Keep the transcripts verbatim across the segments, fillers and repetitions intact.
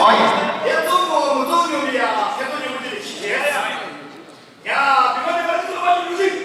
ཨོ་ཡ། དེ་ཚོ་མོ་མོ་ཚོ་ཉོ་མི་ཡ། དེ་ཚོ་ཉོ་མི་དེ་ཞེ་ཡ། ཡ། བི་མ་དེ་མ་དེ་ཚོ་མ་ཉོ་མི་ཞིག་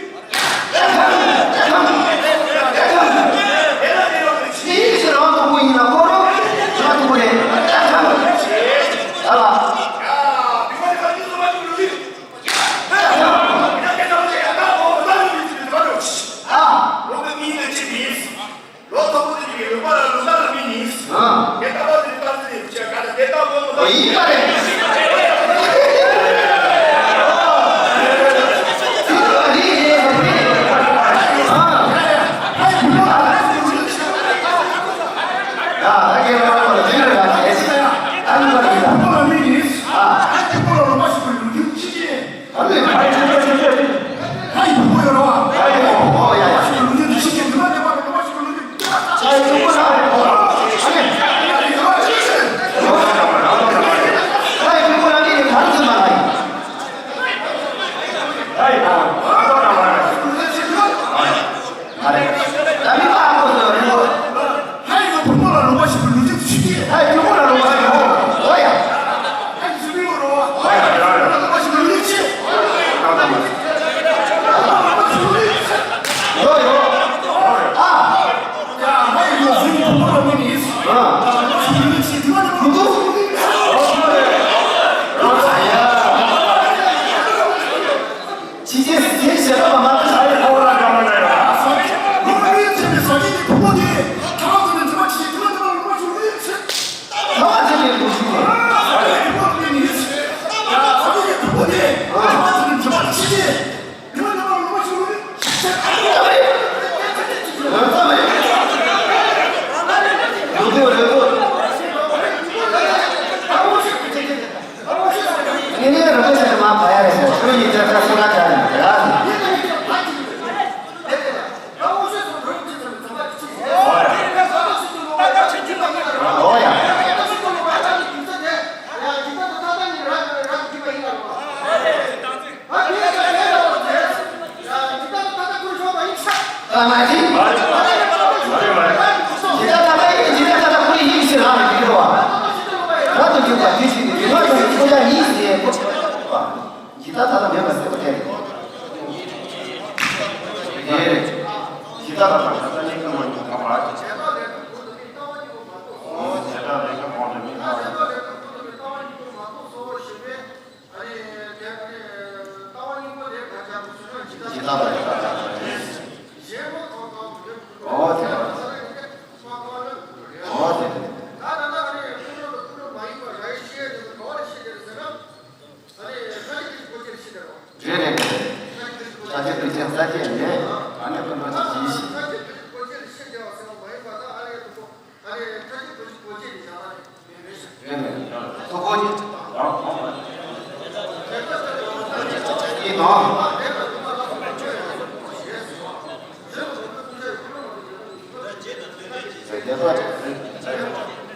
དེ་ཚོ་ཅིག་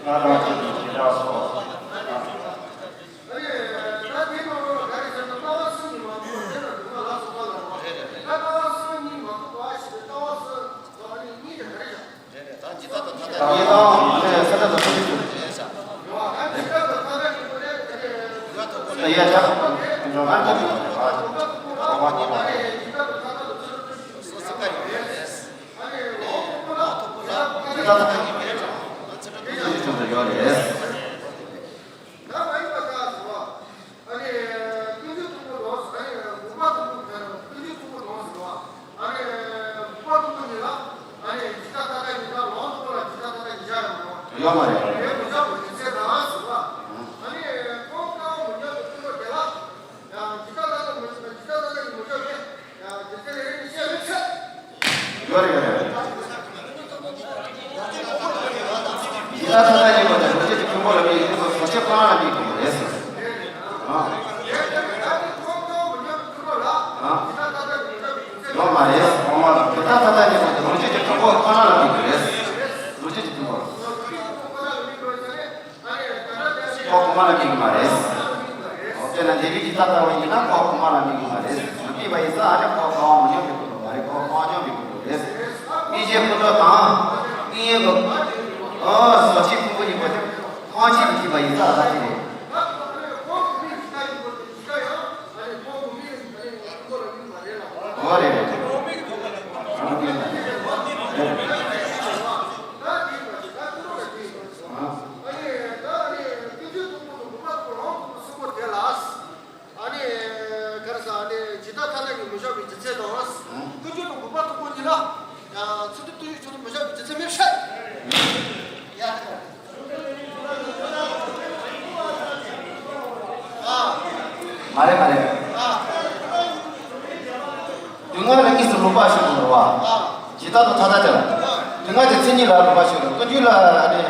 ང་རང་ཅིག་གི་ཞེ་དྲག་སོ། ད་ཡི་དམ་ཨ་ནི་ས་ད་དང་ཐུག་ཡོད་ས། ཡ་ཡ་ཇོ་ཨ་ཐུག་ཡོད་ས། ཨ་ཇོ་ཨ་ཐུག་ཡོད་ས། ཨ་ཇོ་ཨ་ཐུག་ཡོད་ས། ཨ་ཇོ་ཨ་ཐུག་ཡོད་ས། ད་ད་ཐུག་ཡོད་ས། ད་ཡོད་རེད། ད་མ་ཡིན་པ་ད་ཟེར་བ། ཨ་ནི་ཀུན་འབྱུང་ཐུང་པོ་ལོངས་སུ། ཨ་ནི་མུན་པ་ཐུང་པོ་ཀུན་འབྱུང་ཐུང་པོ་ལོངས་སུ་ཟེར་བ། ཨ་ནི་མུན་པ་ཐུང་པོ་ཉིད་ལ་ཨ་ནི་ཇི་ལྟ་ཐ་དད་ཉིད་ལ་ལོངས་ཐུང་པོ་ལ་ཇི་ལྟ་ཐ་དད་ཉིད་བཞག་ཡོང་ངོ་། ཡོད་མ་རེད། དེ་མི་བཞག་པའི་རྒྱུ་མཚན་དང་ཟེར་བ། ཨ་ནི་ཁོང་ལྟ་བ་མི་ཉམས་པའི་ཀུན་རྟོག་དེ་ལ་ཡང་ཇི་ལྟ་ཐ་དད་མི་ཇི་ལྟ་ཐ་དད་ཉིད་མི་བཞག་པས། ཡོད་རེད། ཡོད་རེད། ཇི་ལྟ་ཐ་དད་ཡིན་པ་དང་རྡོ་རྗེ་གི་ཕུང་པོ་ལ་དམིགས་ཡོད་པ་ཟོ་ཆེ་ཁོ་རང་ལ་དམིགས་དགོས་པ་རེད་ཟེར། ཨ། ཨ། ཡོད་མ་རེད། ཇི་ལྟ་ཐ་དད་ཡིན་པ་དང་རྡོ་རྗེ་གི་ཕུང་པོ་ཁོ་རང་ལ་དམིགས་དགོས་རེད། རྡོ་རྗེ་གི་ཕུང་པོ། ཁོ་གོང་མ་ལ་དམིགས་མ་རེད། དཔེར་ན་ལྡེ་མིག་གི་ལྟ་ལྟ་བ་ཡིན་ན་ཁོ་གོང་མ་ལ་དམིགས་མ་རེད། དམིགས་པ་ཡིན་ཙང་ཨ་ནི་ཁོ་གང་བ་མི་ཉམས་པའི་ཀུན་རྟོག་མ་རེད། ཁོ་གང་བ་ཉམས་པའི་ཀུན་རྟོག་རེད། དམིགས་བྱའི་ཀུན་རྟོག་དང་དམིགས་ཡུལ་གྱི་ཨ་ཟོ་ཆེ་ཕུང་པོ་ཡིན་པ་དེ་ཁོང་ཆེད་དུ་བྱས་པ་ཡིན་ཙང་ཨ་ཙི་རེད། འོ་རེད་རེད། འོ་རེད་རེད། ཨ། ཨ་ནི་ག་རེ་ཟེར། ཨ་ནི་ཇི་ལྟ་ཐ་དད་ཉིད་མི་བཞག་པའི་རྒྱུ་མཚན་དང་། ཀུན་འབྱུང་དང་མུན་པ་ཐུང་པོ་གཉིས་ལ་ཡང་ཚུལ་ཁྲིམས་བརྟུལ་ཞུགས་ཆུང་དུ་མི་བཞག་པའི་རྒྱུ་མཚན་མེད་བཤད། ཡ། ཨ། མ་རེད་མ་རེད། ཨ། སྡུག་བསྔལ་ལ་དངོས་སུ་ལོག་པར་ཞུགས་པ་རེད་བ། ཨ། ཇི་ལྟ་དང་ཐ་དད་དེ་ལ། སྡུག་བསྔལ་གྱི་མཚན་ཉིད་ལ་ལོག་པར་ཞུགས་རེད། ཀུན་འབྱུང་ལ་ཨ་ནི།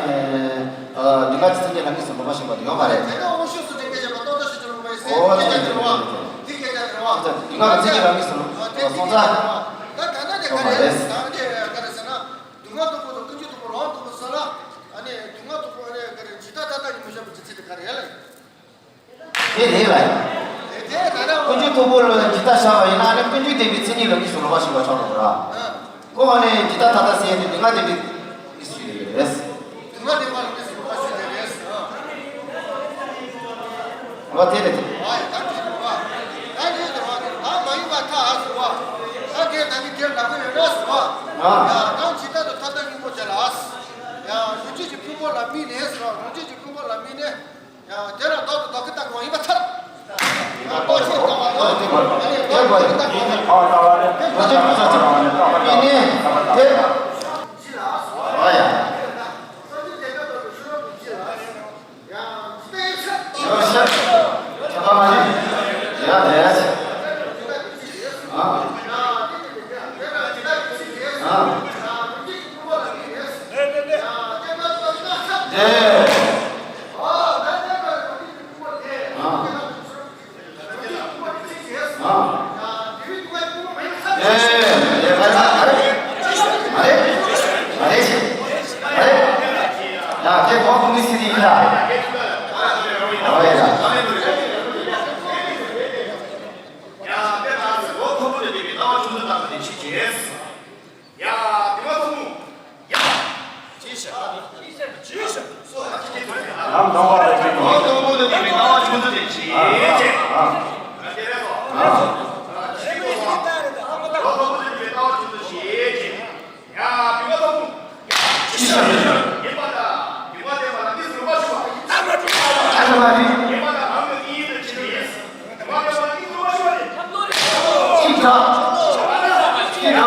ཨ། སྡུག་བསྔལ་གྱི་མཚན་ཉིད་ལ་དངོས་སུ་ལོག་པར་ཞུགས་པ་དེ་ཡོད་མ་རེད། དེ་ནི་དབང་ཕྱུག་སུ་དྲན་སྐད་བྱེད་པ་ཏོག་ཏོག་ཞིག་ཅི་རུང་བའི་སེམས། འོ་དེ་སྐད་ཅིག་རེད་བ། དེ་སྐད་ཅིག་རེད་བ། སྡུག་བསྔལ་གྱི་མཚན་ཉིད་ལ་དངོས་སུ་ལོག་པར་སོང་ཙང་། ད་ག་ན་དེ་ག་རེད། ད་དེ་ག་རེ་ཟེར་ན། སྡུག་བསྔལ་ཐུང་པོ་དང་ཀུན་འབྱུང་ཐུང་པོ་རང་ཐུང་པོ་ས་ལ། ཨ་ནི་སྡུག་བསྔལ་ཐུང་པོ་ཨ་ནི་ག་རེ་ཇི་ལྟ་ཐ་དད་ཉིད་མི་བཞག་པའི་རྒྱུ་མཚན་དེ་ག་རེ་ལ། དེ་རེད་ལ། དེ་དེ་ད་ལྟ་ཀུན་འབྱུང་ཐུང་པོ་ལ་ཇི་ལྟ་བཞག་པ་ཡིན་ན་ཨ་ནི་ཀུན་འབྱུང་བདེན་པའི་མཚན་ཉིད་ལ་དངོས་སུ་ལོག་པར་ཞུགས་པ་ཆགས་འགྲོ་གི་ར། ཨ། ཁོ་ཨ་ནི་ཇི་ལྟ་ཐ་དད་ཟེར་ཡ་དེ་སྡུག་བསྔལ་བདེན་པའི་དངོས་སུ་ཞུགས་ཡོད་རེད། སྡུག་བསྔལ་བདེན་པ་ལ་དངོས་སུ་ལོག་པར་ཞུགས་ཏེ་རེད། འོ་དེ་རེད་དེ། ཨ་ཡ་ད་དེ་རེད་བ། ད་དེ་དེ་བ་དེ་ད་མ་ཡིན་པ་ཐ་ཨ་སུ་བ། ད་དེ་ད་གི་དེ་ལ་གི་ཡོད་ན་སུ་བ། ཨ། ཡ་ད་ཇི་ལྟ་དང་ཐ་དད་སྙིང་པོ་དེ་ལ་ཨ་སུ། ཡ་རྡོ་རྗེ་གི་ཕུང་པོ་ལ་དམིགས་ནས་སུ་བ། རྡོ་རྗེ་གི་ཕུང་པོ་ལ་དམིགས་ནས། ཡང་དེ་ལ་རྡོ་དང་རྡོ་ཁ་བཏགས་པ་ཡིན་པར་ཐལ། ཡང་རྡོ་ཆེན་བཏགས་པ་དང་། ཡང་རྡོ་ཆེན་བཏགས་པ་ཡིན། ཨ་ལ་ལ་ལ། རྡོ་ཆེན་བཏགས་པ་ཡིན་ནི། དེ། ཨ་ཡ། ཡོ་ཤ། ཁྱད་པར་མ་རེད། ཡ་དེ། ཨ། ཨ། དེ། ཨ། ཨ། ཨེ། ཨེ། ཨ་རེ། ཨ་རེ། ཨ་རེ། ཨ་རེ། ཡ་དེ་གོང་གོང་གི་སི་ཏི་ཡིན་ད། ཨོ་ཡ། ཡ་དེ་ལ་ལོ་མཐོན་པོ་དེ་དེ་གི་ལྟ་བ་ཆུང་ངུ་དང་དེ་ཕྱི་རྗེས། ཡ། དེ་མ་ཐུབ་མོ། ཡ། ཅི་ཤ། ཅི་ཤ། ལམ་དང་བ་ལ་ཅི་དང་། ལམ་དང་བ་ལ་ཅི་དང་། ལྟ་བ་ཆུང་ངུ་དེ་ཅི། ཨ། ཨ། ཨ། ལོ་ཐོབ་པོ་དེ་ལྟ་བ་ཆུང་ངུ་ཅི་ཅི། ཡ། དེ་མ་ཐུབ་མོ། ཡ། ཅི་ཤ། ཡིན་པ་ལ། ཡིན་པ་ལ་མ་ལ་མི་ཟུར་པ་ཞུ་བ། ཨ་མ་ཅི། ཡིན་པ་ལ་རང་གི་གཉིས་དེ་ཅི་ཡིན། ཅིག་ཐག་ཅིག་ཐག་ལ། ད་ཡིན་ན།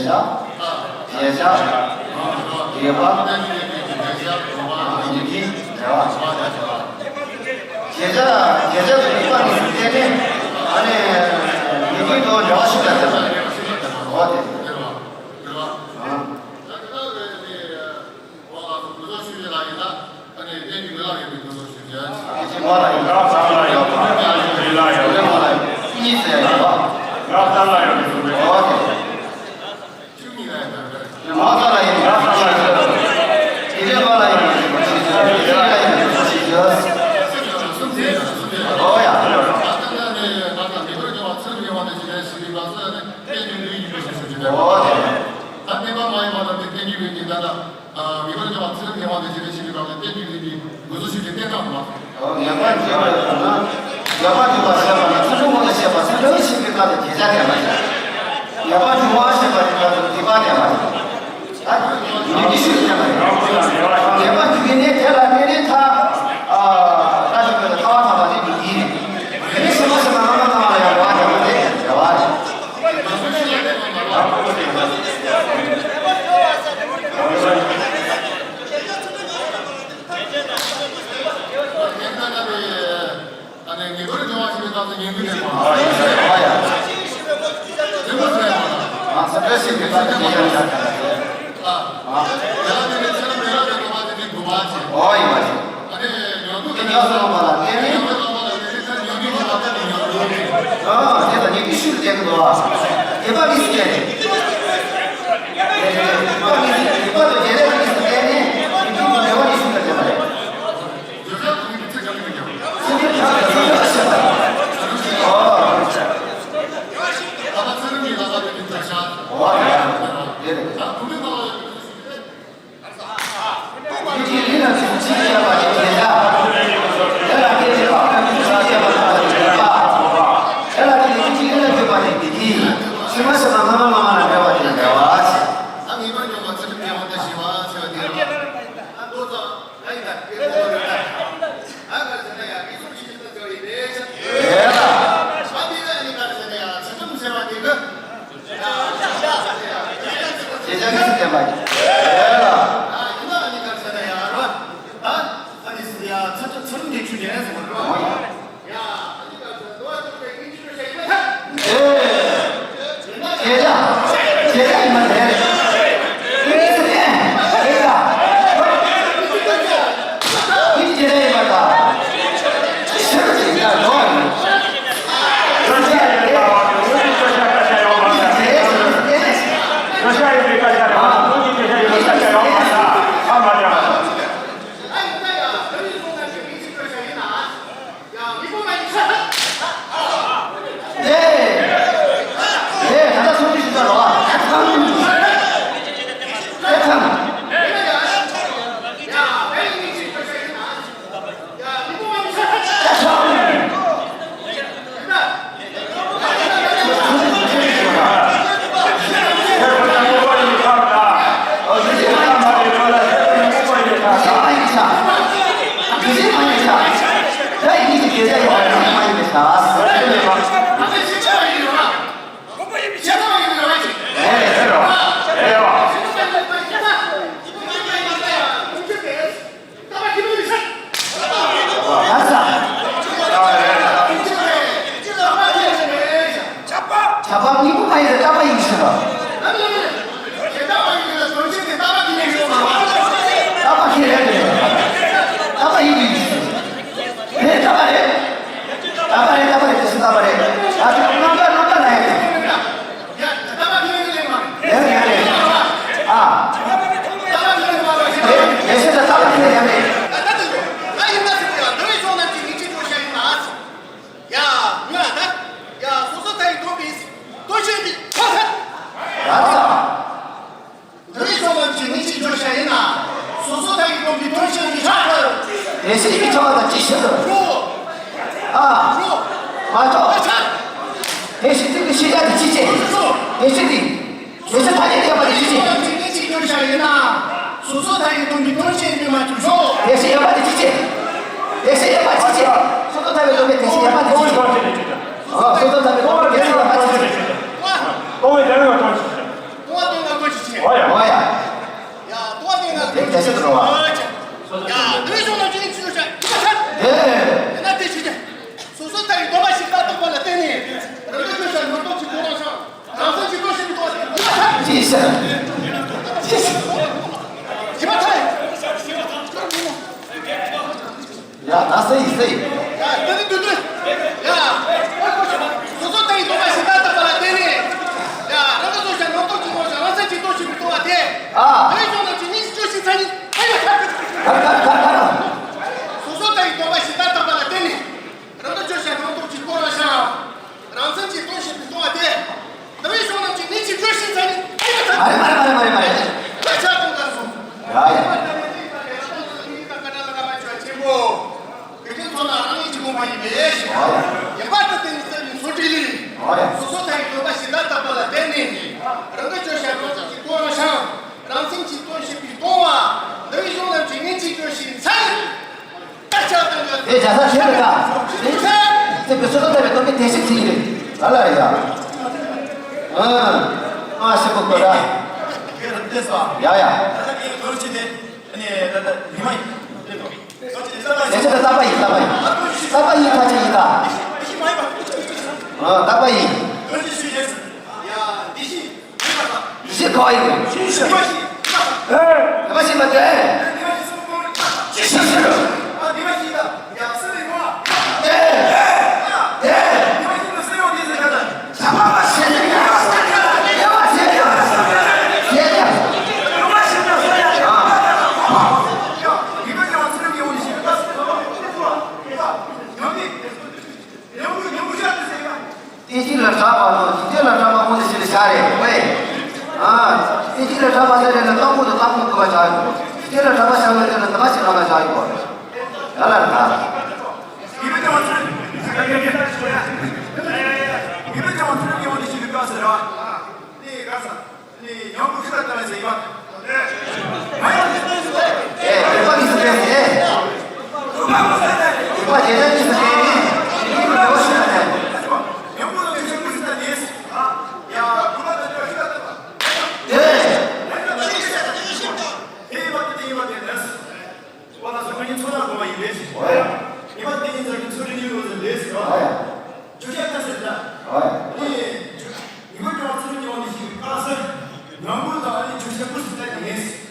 བྱ། བྱེད་བྱ། ཡོད་པ། ཡིན་གྱི། རེད་བ། བྱེད་བྱ། བྱེད་བྱ་དང་ཡོད་པ་གཉིས་སུ་བརྟེན་ནས། ཨ་ནི་ཡིན་གྱི་དང་འབྲེལ་བ་ཞིག་ལ་བརྟེན་པ་རེད། འོ་དེ། འོ་ལགས་སོ། གོ་ཚོད་ཞུ་ཡས་ལ་ཡིན་ན། ཨ་ནི་བསྟན་འགྱུར་མི་ལ་ཡོད་པའི་གོ་ཚོད་ཞུ་བྱས། ཨ་ཅེ་མ་ལ་ཡོད། ང་ས་ལ་ཡོད་པ། མི་ལ་ཡོད། མི་ལ་ཡོད། གཉིས་ཟེར་ཡོད་པ། ང་ས་ལ་ཡོད་པའི་གོ་ཚོད། འོ་དེ། ཆུ་མིག་ལ་ཡིན་པ་རེད། མ་ས་ལ་ཡིན་པ་ཆི་ཟེར། དེ་ལས་མ་ལ་ཡིན་པ་ཆི་ཟེར། དེ་ལ་ཡིན་པ་ཆི་ཟེར། ཨོ་ཡ། ཨོ་དེ། ད་ནི་མི་བར་སྐྱོ་བ་ཚུལ་མི་དབང་དུ་བྱས་ནས་ཞི་བའི་བར་སོ་ཡ་ནི་བསྟན་འགྱུར་འདིའི་ཡིན་པ་ཞེས་སོ་ཞེས་པས། ཨོ་དེ། ད་བསྟན་པ་མ་ཡིན་པ་དང་དེ་བསྟན་འགྱུར་བའི་ཉི་ཟླ་ལ། མི་བར་སྐྱོ་བ་ཚུལ་མི་དབང་དུ་བྱས་ནས་ཞི་བའི་བར་སོ་བསྟན་འགྱུར་འདིའི་ངོ་སོ་ཞིག་གི་བསྟན་སྟངས་མ། ངེས་པར་འབྱུང་བ་ཞེས་པ་ནི་ཚུལ་ཁྲིམས་དབང་དུ་བྱས་པ། ཚུལ་ཁྲིམས་ཞིག་པའི་སྐབས་ལ་དེ་བྱ་བསྟན་པ་ཞིག་ངེས་པར་འབྱུང་བ་ཞེས་པ་དེ་སྐབས་སུ་སྡིག་པ་བསྟན་པ་ཞིག་ད་ཉོན་སྒྲིབ་ཤུགས་བསྟན་པ་ཞིག་ངེས་པར་འབྱུང་བས་ནི་དེ་ལ་བརྟེན་ནས་ཐར། ཨ་ལྟ་ཞིག་པའི་ཐར་པ་ཐོབ་པ་དེ་ཉོན་སྒྲིབ་རེད། དེ་ནས་ཕྱི་མ་ཕྱི་མ་སྔ་མ་སྔ་མ་ལ་ཡང་འགྲོ་བ་བསྟན་པ་དེ་རེད་བ། ཨ་ནི་ངེས་པར་འབྱུང་བ་ཞེས་པའི་སྐབས་སུ་ཉན་གྱི་མེད་པ། ཨ་ཡ། དེ་མ་ཟད་པ། ཨ་ས་པའི་སེམས་ཀྱི་ས་དེ་ཉན་ཡང་ཆ་ཁ་ལ་ཟེར། ཨ། དེ་ལ་དེ་ནི་ཚེ་རབས་མི་རབས་ཀྱི་སྡོམ་པ་དེ་དེ་དགུ་པ་ཅན། ཨོ་ཡིན་པ་ཞིག་ཨ་ནི་ཉོན་མོངས་ཀྱི་ཉོན་མོངས་ལ་བརྟེན་ནས། ཉོན་མོངས་ལ་བརྟེན་ནས་ཚེ་ཉོན་མོངས་ཀྱི་ཉོན་མོངས་ལ་བརྟེན་ནས། ཨ་དེ་ལ་ཉོན་མོངས་ཤུགས་ལྡན་གྱི་འདུག་ཨ། དེ་པ་གིས་སུ་བརྟེན་ནས། དེ་པ་གིས་དེ་པ་དང་དེ་ལས་གིས་སུ་བརྟེན་ནས་ཉོན་མོངས་ཀྱི་ཉོན་མོངས་ཀྱི་ཤུགས་ལ་བརྟེན་པ་རེད། ཆགས་པ་གཉིས་པོ་མ་ཡིན་ཏེ་རྟག་པ་ཡིན་ཟེར་རོ། རྟག་པ་ཁས་ལེན་རེད། རྟག་པ་ཡིན་ཡིན་ཟེར། རེད་རྟག་པ་རེད། རྟག་པ་རེད། རྟག་པ་རེད། དེ་སུ་རྟག་པ་རེད། ཨ། རེད་རེད་རེད། ཨ། རེད་རེད་རེད། རྟག་པ་ཁས་ལེན་ཡ་རེད། ཡ། ཡ། ངོས་ད། ཡ། སོ་སོ་ལྟ་བུའི་སྡོམ་པའི་དོན་ཤེས་པའི་ཐོག་ལ། འདིར་སོང་ལམ་གྱི་ཉིན་གཅིག་འཇོག་བྱ་ཡིན་ན། སོ་སོ་ལྟ་བུའི་སྡོམ་པའི་དོན་ཤེས་པའི་ཐོག་ལ། དེ་སྲིད་ཀྱི་ཆོ་ག་དང་ཅི་ཕྱིར་དུ། རོ། ཨ། རོ། མ་གཏོགས། ཨ་ཆ། དེ་སྲིད་དེ་གི་ཤེས་བྱ་དེ་ཅི་བྱེད། རོ། དེ་སྲིད་དེ། དེ་སྲིད་ཐ་སྙད་བརྒྱབ་པ་དེ་ཅི་བྱེད། ཉིན་གཅིག་འཇོག་བྱ་ཡིན་ན། སོ་སོ་ལྟ་བུའི་སྡོམ་པའི་དོན་ཤེས་པའི་མ་གཏོགས་རོ། དེ་སྲིད་ཡོད་པ་དེ་ཅི་བྱེད། དེ་སྲིད་ཡོད་པ་ཅི་བྱེད། སོ་སོ་ལྟ་བུའི་སྡོམ་པའི་དེ་སྲིད་ཡོད་པ་དེ་ཅི་བྱེད། ཨ། སོ་སོ་ལྟ་བུའི་སྡོམ་པའི་དེ་སྲིད་ཡོད་པ་ཅི་བྱེད། ལྟ་བའི་དོན་ཡོད་དོན་ཅི་བྱེད། ཨོ་ཡ། ཨོ་ཡ། ཡ། ཏོ་དེ་ང་དེ་གལ་ཆེ་དུ་རོ་བ། ཡ། དེ་བཞུགས་ན་ཅི་ནས་ཅི་ཡོད་ཤ་ཡི་མ་ཐར། ཨེ། ཡིན་ན་དེ་ཤི་ཅེ། སོ་སོ་ལྟ་བའི་སྡོམ་པ་བཞི་ལྟར་བརྟགས་པ་ལ་བརྟེན་ནས། རང་གི་ཆོས་ཤ་ནོར་སྟོབས་ཀྱིས་གོ་རང་ཤ། རང་སེམས་ཀྱི་དོན་ཤེས་པའི་ལྟུང་བ་དེ་ཡི་མ་ཐར། ཅི་ཤ། ཅི་ཤ། ཡི་མ་ཐར། ཡ། ད་སེ་ཡི་སེ་ཡི། ཡ། དེ་ནི་དུས་དུས། ཡ། སོ་སོ་ལྟ་བའི་སྡོམ་པ་བཞི་ལྟར་བརྟགས་པ་ལ་བརྟེན་ནས། ཡ། རང་གི་ཆོས་ཤ་ནོར་སྟོབས་ཀྱིས་གོ་རང་ཤ། རང་སེམས་ཀྱི་དོན་ཤེས་པའི་ལྟུང་བ་དེ། ཨ། དེ་བཞུགས་ན་ཅི་ནས་ཅི་ཡོད་ཤ་ཡི་མ་ཐར། ཨ། ད་ད་ད་ད། སོ་སོ་ལྟ་བའི་སྡོམ་པ་བཞི་ལྟར་བརྟགས་པ་ལ་བརྟེན་ནས། རང་གི་ཆོས་ཤ་ནོར་སྟོབས་ཀྱིས་གོ་རང་ཤ། རང་སེམས་ཀྱི་དོན་ཤེས་པའི་ལྟུང་བ་དེ། དེ་བཞུགས་ན་ཅི་ནས་ཅི་ཡོད་ཤ་ཡི་མ་ཐར། མ་རེད་མ་རེད་མ་རེད་མ་རེད། ད་ཆ་གང་ག་སོང་། ཡ་ཡ། ཨ། ཆེན་པོ། དེ་ཚོ་ལ་རང་ཉིད་ཀྱི་དགོངས་པ་ཡིན་པས། ཡིན་པར་དུ་བསྟན་ནས་སེམས་ཉིད་སོ་བྲིས་ལས། སོ་སོ་ལྟ་བའི་སྡོམ་པ་བཞི་ལྟར་བརྟགས་པ་ལ་བརྟེན་ནས། རང་གི་ཆོས་ཤ་ནོར་སྟོབས་ཀྱིས་གོ་རང་ཤ། རང་སེམས་ཀྱི་དོན་ཤེས་པའི་ལྟུང་བ། དེ་བཞུགས་ན་ཅི་ནས་ཅི་ཡོད་ཤ་ཡི་མ་ཐར། དེ་བྱ་ས་ཤེས་རེད་ད། དེ་བྱ་ས་ཤེས་རེད། དེ་བྱ་ས་ཤེས་རེད། དེ་བྱ་ས་ཤེས་རེད། དེ་བྱ་ས་ཤེས་རེད། དེ་བྱ་ས་ཤེས་རེད། དེ་བྱ་ས་ཤེས་རེད། ཨ་ལ་ཡ། ཨ། ཨ་ཤེས་གོ་གོ་ར། ཡ་ཡ། དེ་ཚོ་ད་རྟག་པ་ཡིན། རྟག་པ་ཡིན། རྟག་པ་ཡིན། ཐག་ཆོད་ཡིན་ད། ཨ། རྟག་པ་ཡིན། ཡི་ཤེས་ག་བ་ཡིན། ཨེ། ག་བ་ཤེས་པ་དེ། ཅི་ཤེས་ཤེས། ཨེ། ཨེ། ཨེ། ཨེ། བསྟན་བཅོས་ལ་གྲགས་པ་དང་འཇིག་རྟེན་ལ་གྲགས་པ་དངོས་གཞི་ལ་བཞག་རེད་བས། ཨ། བསྟན་བཅོས་ལ་གྲགས་པ་ཟེར་རེད་ན་རྟག་པོ་དང་རྟག་མིན་དགོས་པ་བཞག་ཡོད། འཇིག་རྟེན་ལ་གྲགས་པ་བཞག་ཡོད་ཟེར་ན་ད་ག་ཞིག་རང་ལ་བཞག་ཡོད། ཡ་ལ་རེད་ད། ཨེ། ཡོང་ཁུངས་ཤེས་པ་ལྟར་ཟེར་ཡོད། ཨེ། རྒྱུད་པ་གི་སྲིད་པའི་ཟེར། རྒྱུད་པ་རྒྱལ་སྲས་ཀྱི་སྲིད་པའི་ནི། ཡོང་ཁུངས་ལ་ཆོས་ཤ་ནོར་སྟོབས་ཀྱིས་གོ་རང་ཤ། ཡ། རྒྱུད་པ་དང་ཆོས་ཤ་ལྟ་བ། དེ་ཡིན་པ་དེ་ཡིན་པ་དེ་ནི། པ་ལ་སོགས་པའི་ཚོགས་ལ་གོ་བ་ཡིན་པས། ཨོ་ཡ། ཉི་མ་དེ་ཉིད་ཚར་གྱི་ཚུལ་ཁྲིམས་ཡོད་ཟེར་ལས་ཟེར་བ། ཨོ་ཡ། ཆོས་ཤ་ལྟ་ཟེར་ན། ཨོ་ཡ། ཨ་ནི། ཉི་མ་སྐྱོ་བ་ཚུལ་ཁྲིམས་ཀྱི་དབང་དུ་བྱས་པའི་སྐབས་སུ། ནང་ཁུལ་དང་ཨ་ནི་ཆོས་ཤ་ཀུན་སུ་ལྟ་ཡིན།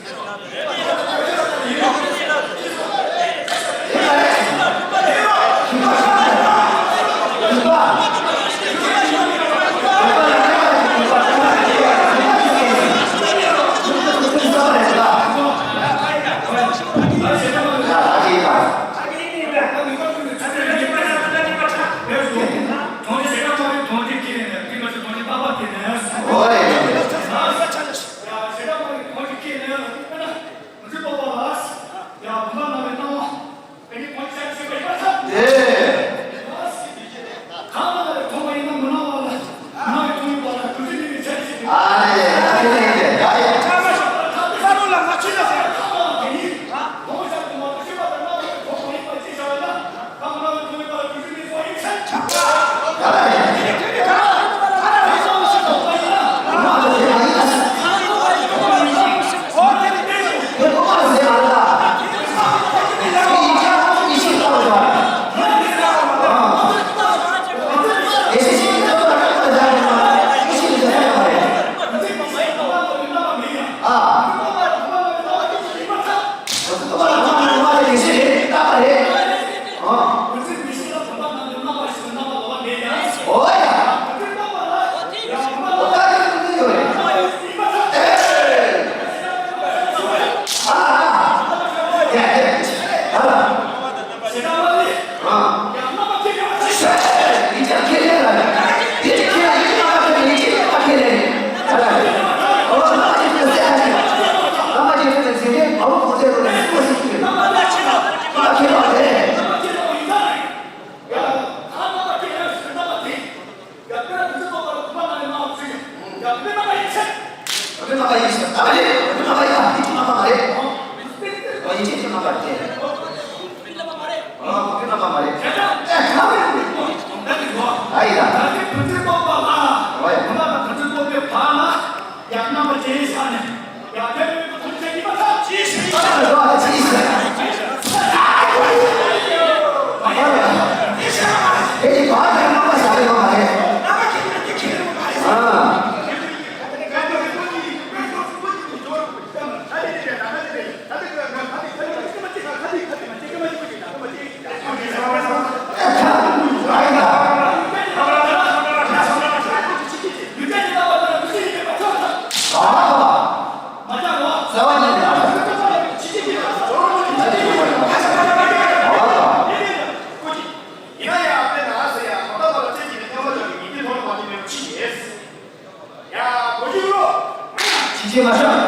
ཤེས་མ་ཤོག་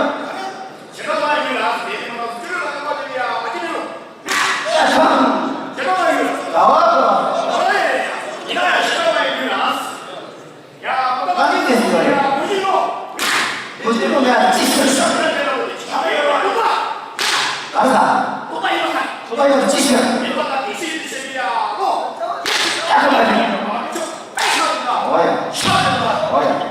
ཞེ་དྲག་མ་ཡིན་ལ་དེ་ནི་མ་ལ་སུ་ལ་ཀ་པ་དེ་ཡ་མ་ཅི་མི་རུང་། ཡ་ཤང་། ཞེ་དྲག་མ་ཡིན་ལ། ག་བ་ག་བ། ཨོ་ཡ། ཡིན་ན་ཡ་ཞེ་དྲག་མ་ཡིན་ལ། ཡ་མ་ད་ད་ནི་དེ་སུ་ཡ། མུ་ཇི་ལོ། མུ་ཇི་ལོ་མེ་ཨ་ཅི་ཤ་ཤ། ག་ས། ཁོ་པ་ཡིན་པ་ས། ཁོ་པ་ཡིན་པ་ཅི་ཤ། ཡིན་པ་ད་དེ་སུ་ཡིན་དེ་སུ་ཡ་ལོ། ཡ་ཁོ་པ་ཡིན། ཨོ་ཡ། ཨོ་ཡ།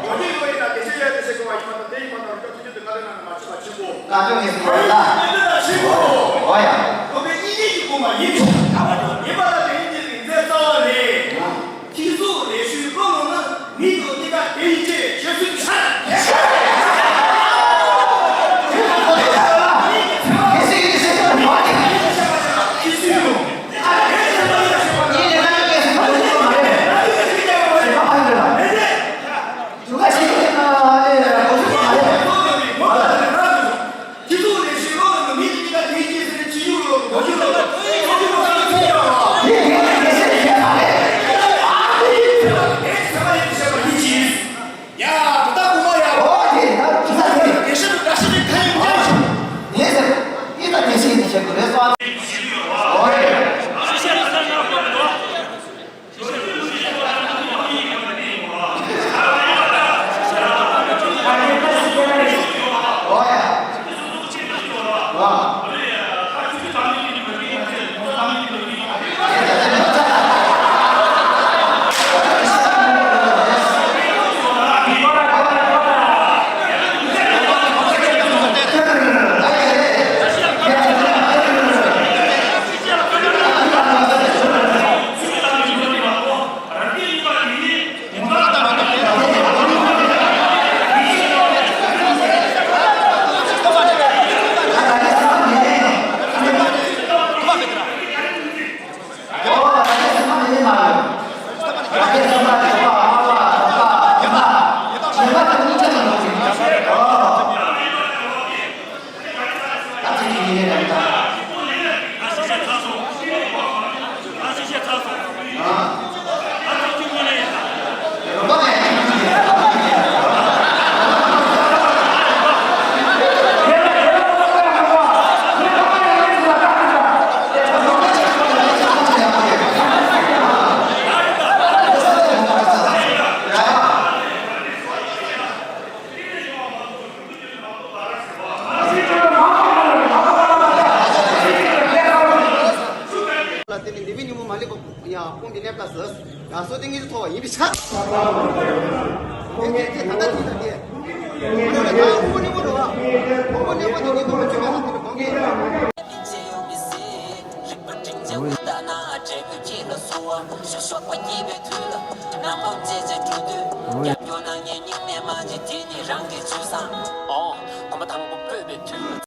ལ་བརྟེན་ནས་འདས་པའི་ཉིན་མོ་མ་སླེབས་པ་ཡང་དཔུང་གི་གནས་པ་ཟེར། ཡང་སོ་ཏིང་ངེ་ཚོ་ཐོག་ཡིན་པའི་ཆ། དེ་དེ་དེ་ད་ལྟ་དེ་དང་དེ། ཁོ་ལ་ད་ཁོ་ནི་མོ་འགྲོ་བ། ཁོ་མོ་གནས་པ་དེ་ངེད་ཁོ་མོ་བྱེད་པ་ན་དེ་ནི་གོང་གི།